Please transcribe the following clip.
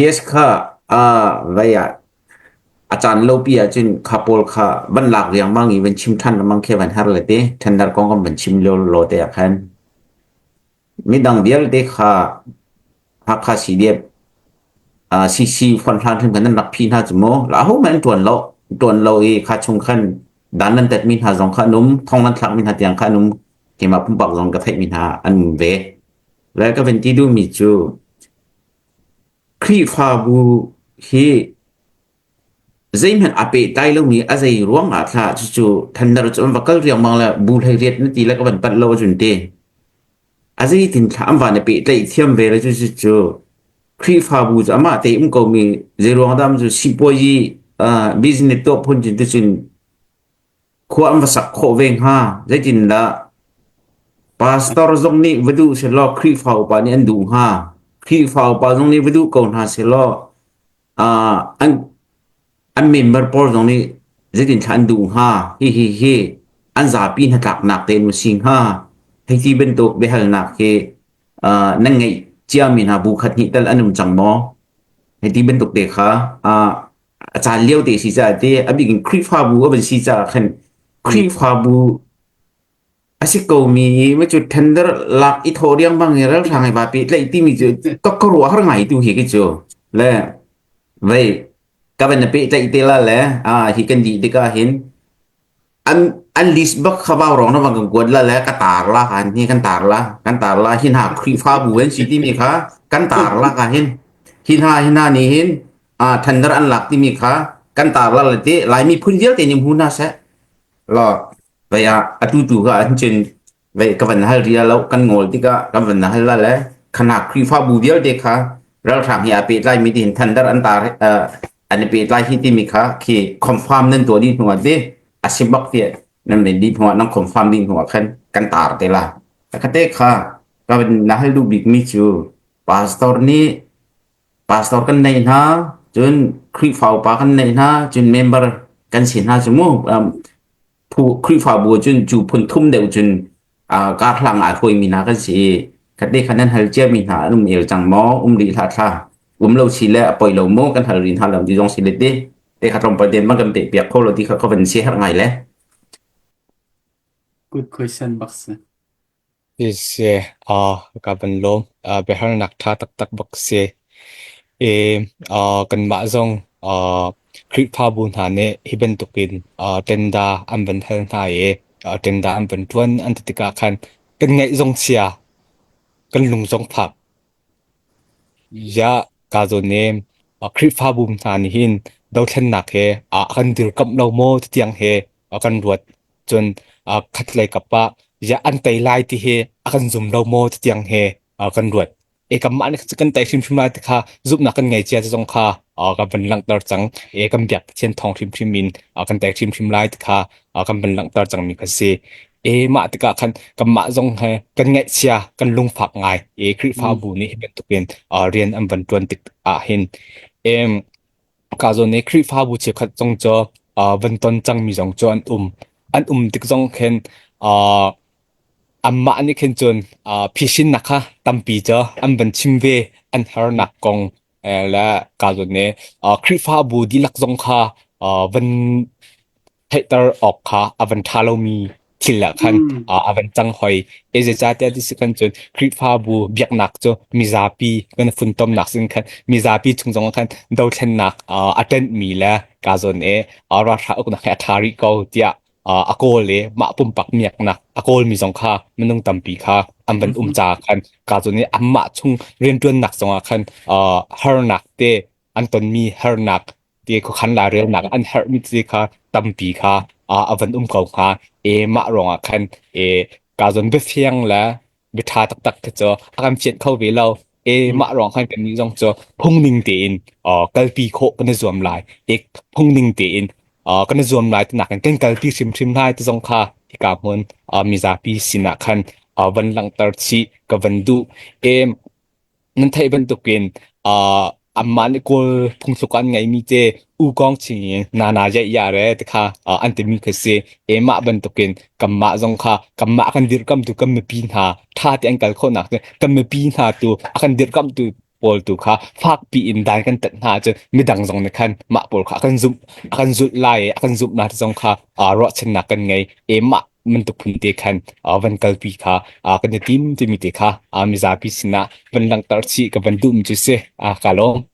Yes kha vai ah a caan lopi ahcun kha pawl kha van lak riangmang i van chim ṭhan lengmang khi van har le te tender kong kan van chim lio law te ah khan midang vialte kha Hakha CDF CC fon hlan hrim khan nan rak phi hna cu mu la ho hmanh an ṭuan lo ṭuan lo i kha chung khan dan nan tet mi hna zong kha an um thong nan thlak mi hna tiang kha an um keimah pumpak zong ka theih mi hna an um ve le ka van ti duhmi cu Khrihfabu hi zeihmanh aa pehtlai lomi a zei ruangah thla cucu tender cu an va kal riangmang le bu hlei riat na ti le ka van panh lo ahcun ti. A zeitin thla an van i pehtlaih thiam ve le cucu cu Khrihfabu cu amah te um komi zei ruang dah cu sipuazi uh, business tuah phun cun ticun Khua an va sak khawh ve hnga? Zeitindah pastor zong nih va duh sehlaw Khrihfa upa nih an duh hnga? Khrihfa upa zong nih va duh ko hna sehlaw uh, an an member pawl zong nih zeitinthla an duh hnga? Hihi hi an zapi hnatlaknak te in si hnga? Hei ti bantuk biahalnak hi uh, nan ngeih ciami hna bu khat hnih tal an um cang maw? Hei ti bantuk te kha uh, a caan lio te si caah te a bik in Khrihfabu a van si caah khan Khrihfabu a si ko mi ma cu tender lak i thaw riangmang i ralhrang i vapi tlaih timi cu ka ka ruah har ngai tu hi ki cu le vei ka van na pe tlaih te la le a hi kan dih tikah hin An an list bak kha vau rong na van kan kuat la le ka tar la kan hi kan tar la kan tar la hi hna Khrihfabu an si timi kha kan tar la ka hin hi hna hi hna nih hin ah tender an lak timi kha kan tar la le ti Laimi phun vialte nih hmu hna seh lo vei ah atu tu ka an cun vei ka van hal ria lo kan ngol tikah kan van hal la le khana Khrihfabu vialte kha ralhrang hi aa pehtlai mi ti hin tender an tar an i pehtlai hi timi kha khi confirm nan tuah dih hnu ah ti a si bak tiah nan len dih hnu ah nan confirm dih hnu ah khan kan tar te la khate kha ka na hal duh bik mi cu pastor nih pastor kan nei hna cun Khrihfa upa kan nei hna cun member kan si hna cu mu phu Khrihfabu cun cu phun thum deuh cun kar hlang aa hruaimi hna kan si i khatte khan nan hal ciami hna an um el cang maw um rih hlah thla um lo si le a poi lo maw kan hal rih hna lo ti zong si le ti te kha tlawmpal den bang kan pe piak kho lo ti kha ka van si har ngai le Good question bak si. Si, ka van lawm. Biahalnak ṭha taktak bak si. I kanmah zong Khrihfabu hna nih hi bantukin tenda an van hal hna i tenda an van ṭuan an ti tikah khan kan ngaih zong chia, kan lung zong fak. Ziah kaa zawn i Khrihfabu hna nih hin dothlennak he a kan dirkamh lo maw ti tiang he kan ruat. Cun khatlei kap ah ziah an tei lai ti hi a kan zum lo maw ti tiang he kan ruat. E kanmah nih kan tei hrimhrim lai ti kha zumhnak kan ngei cia ti zong kha kan van langhter cang. E kan biak Pathian thawng hrimhrim in kan tei hrimhrim lai ti kha kan van langhter cangmi kha si. E mah tikah khan kanmah zong he kan ngaihchia kan lungfak ngai. E Khrihfabu nih hi bantukin rian an van ṭuan tik ah hin e ka zawn i Khrihfabu cheukhat zong cu van ton cangmi zong cu an um. An um tik zong khin anmah nih khin cun phisinnak kha tampi cu an van chim ve. An harnak kong le ka zawn i Khrihfabu dihlak zong kha van theihter awk kha a van ṭha lomi thil ah khan a van cang hoi. E zeicahtiah ti si khan cun Khrihfabu biaknak cu mizapi kan funtomnak sin khan mizapi chung zong ah khan dothlennak a ṭenhmi le ka zawn i ralhrang uknak he a ṭha rih ko tiah a kawl i mah pumpak miaknak a kawlmi zong kha minung tampi kha an van um caah khan ka zawn i anmah chung rianṭuannak zongah khan harnak te an tonmi harnak ti khuakhan lairelnak an herhmi ti kha tampi kha a van um ko hnga. E mah ruangah khan e ka zawn biafiang le biaṭha taktak khi cu a kan fianh kho ve lo. E mah ruang khan kannih zong cu phungning tein kalpi khawh kan i zuam lai. E phungning tein kan i zuam lai tinak in kan kalpi hrimhrim lai ti zong kha hika hmun mizapi sinah khan van langhter chih ka van duh. E Nan theih bantukin uh, anmah nih Kawl phungthluk an ngeimi te ukong ching in nana yaih ya re ti kha uh, an timi kha si. E mah bantukin kanmah zong kha kanmah kan dirkamtu kan mipi hna tha te an kal khawhnak cu kan mipi hna tu a kan dirkamtu pawl tu kha fakpi in dan kan tat hna ahcun midang zong nih khan mah pawl kha a kan zumh a kan zulh lai i a kan zumh na zong kha ruahchannak kan ngei e mah bantuk phun te khan van kalpi kha kan i tim timi te kha mizapi sinah van langhter chih ka van duhmi cu si ka lawm.